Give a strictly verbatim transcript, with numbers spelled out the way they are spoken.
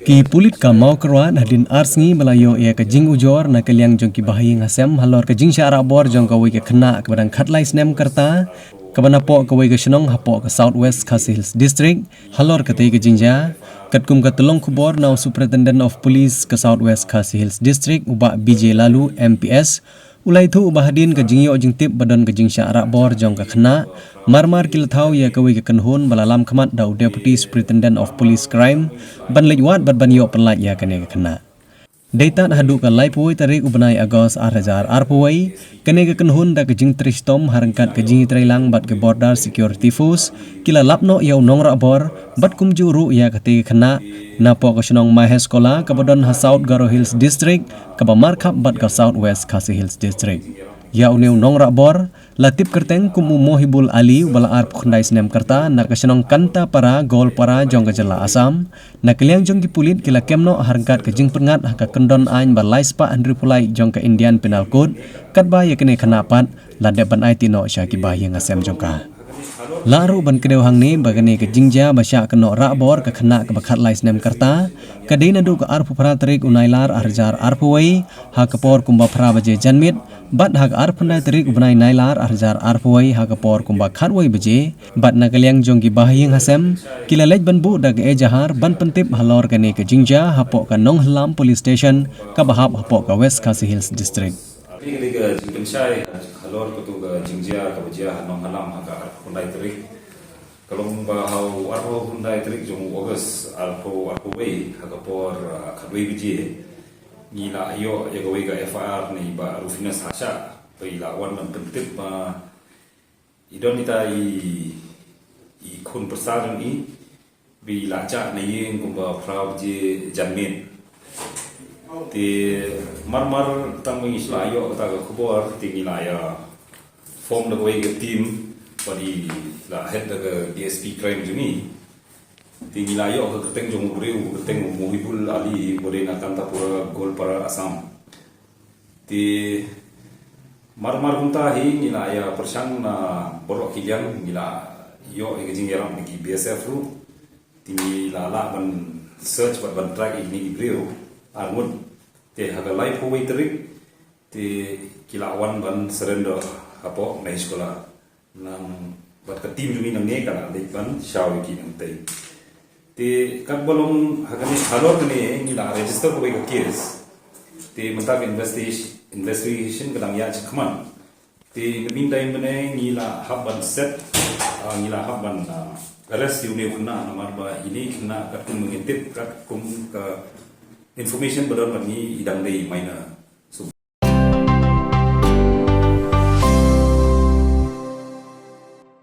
Ki pulit ka Mawkyrwat hadien ar sngi ba la ïoh ïa ka jingujor na ka liang jong ki bahaïing hasem halor ka jingshah rah bor jong kawei ka khynnah kaba dang khatlai snem ka rta, kaba napoh kawei ka shnong hapoh ka South West Khasi Hills District, halor katei ka jingjia. Katkum ka tyllong khubor na u Superintendent of Police ka South West Khasi Hills District, u Bah B J Laloo, M P S, u la ïathuh ba hadien ka jingïoh jingtip ba don ka jingshah rah bor jong ka khynnah, marmar ki la thaw ïa kawei ka kynhun ba la lam khmat da u Deputy Superintendent of Police Crime ban leit wad bad ban ïoh pyllait ïa kane ka khynnah. Dei tad haduh ka laiphew tarik u bnai August ar hajar arphew, kane ka kynhun da ka jingtrei shitom ha ryngkat ka jingïatreilang bad ka Border Security Force ki la lap noh ïa u nongrah bor bad kumjuh ruh ïa katei ka khynnah napoh ka shnong Maheskola kaba don ha South Garo Hills District, kaba markhap bad ka South West Khasi Hills District. Ïa une u nongrah bor la tip kyrteng kum u Mohibul Ali uba la arphew khyndai snem ka rta na ka shnong Kantapara, Goalpara jong ka jylla Assam. Na ka liang jong ki pulit ki la kem noh ha ryngkat ka jingpynngat ha ka kyndon aiñ ba lai spah hynriewphew lai jong ka Indian Penal Code, katba ïa kane ka khynnah pat la dep ban aiti noh sha ki bahaïing hasem jong ka. Lah ruh ban kdew hangne ba kane ka jingjia ba shah kynnoh rah bor ka khynnah kaba khatlai snem ka rta ka dei naduh ka arphew phra tarik u Nailar ar hajar arphew, ha ka por kumba phra baje janmiet, bad ha ka arphew khyndai tarik u bnai Nailar ar hajar arphew ha ka por kumba khatwei baje, bad na ka liang jong ki bahaïing hasem ki la leit ban buh da ka ejahar ban pyntip halor kane ka jingjia hapoh ka Nonghalam Police Station kaba hap hapoh ka West Khasi Hills District. Kane ka dei ka jingpynshai halor katu ka jingjia kaba jia ha Nonghalam ha ka arphew khyndai tarik. Ka long ba ha u arphew khyndai tarik jong u August arphew arphew wei ha ka por, ah, khatwei baje, ngi la ïoh ïa kawei ka F I R na i Bah Rufinus Hashah ba i la wan ban pyntip ba i don ita i, i khun pyrsa jong i ba i la jah na ïing kumba phra baje janmiet. Te marmar tang ba ngi shu la ïoh kata ka khubor te ngi la ïa form da kawei ka team bad i la head da ka D S P Crime jong ngi. Te ngi la ïoh ka kyrteng jong u briew, ka kyrteng u Mohibul Ali, uba dei na Kantapara, Goalpara, Assam. Te marmar kumta hi ngi la ïa pyrshang na baroh ki liang, ngi la ïoh ïa ka jingïarap na ki B S F ruh. Te ngi la lah ban search bad ban track ïa kine ki briew arngut. Te ha ka laiphew wei tarik te ki la wan ban surrender hapoh Maheskola. Nang bad ka team jong ngi nangne ka la leit ban shaw ïa ki nangtei. Te katba long ha kane halor kane ngi la register kawei ka case. Te mynta ka investigation, investigation ka dang ïaid shakhmat. Te in the meantime mynne ngi la hap ban set, ah, ngi la hap ban, ah, arrest ïa une u khynnah namar ba ine i khynnah katkum ba ngi tip katkum ka information ba don bad ngi i dang dei minor.